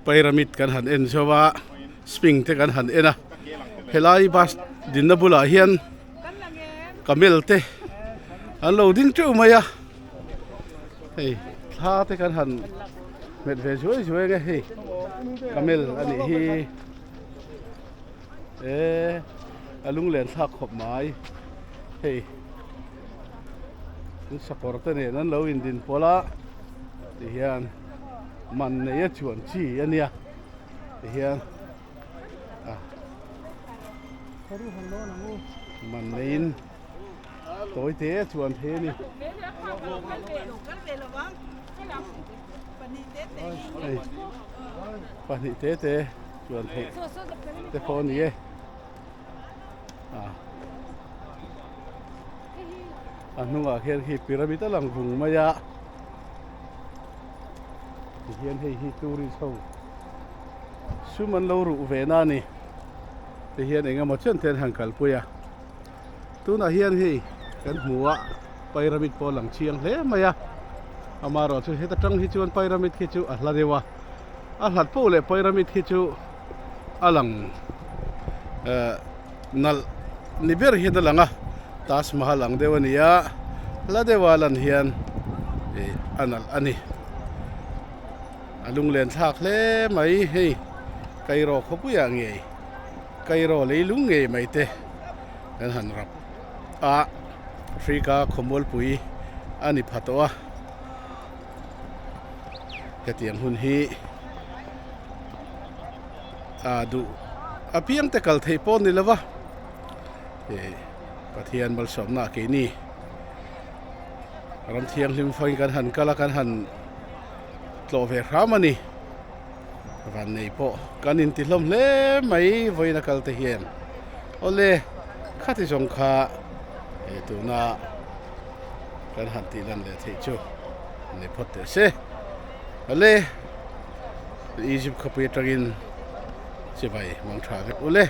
Pyramid kan han en zo a sphinx te kan han en a helai bus dinna bulah hian camel te an lo ding teuh mai a hei thla te kan han hmet ve zuai zuai ang e hei camel a nih hi eee a lunglen thlak khawp mai hei an sakawr te nen an lo indin pawlh a tihian man nei a chuan chi a nia tihian a man neiin tawi te a chuan thei a ni. Hei pahnih te te chuan theih te pawh a ni e. A hnungah khian khi pyramid a lang vung mai a tihian hei hi tourist ho sum an lo ruh ve na a ni tihian eng emaw chen te an han kalpui a tunah hian hei kan hmu a pyramid pawh a lang chiang hle mai a amaherawhchu chu heta tang hi chuan pyramid khi chu a hla deuh a a hlat poh leh pyramid khi chu a lang eh nalh ni ber hian a lang a Taj Mahal ang deuh a ni a hla deuha lan hian ih a nalh a ni a lunglen thlak hle mai hei Cairo khawpuiah ngei Cairo leilung ngei mai te kan han rap a Africa khawmualpui a ni pha tawh a hetiang hun hi a duh apiang te kal theih pawh a ni lo va ih Pathian malsawmna keini ram thianghlim fangin kan han kal a kan han tlawh ve hram a ni vannei pawh kan inti hlawm hle mai vawiin a kal te hian awle khati zawng kha ih tuna kan han tih lan leh theih chu ni phawt teh se awle Egypt khawpui atangin chibai mang tha vek ule.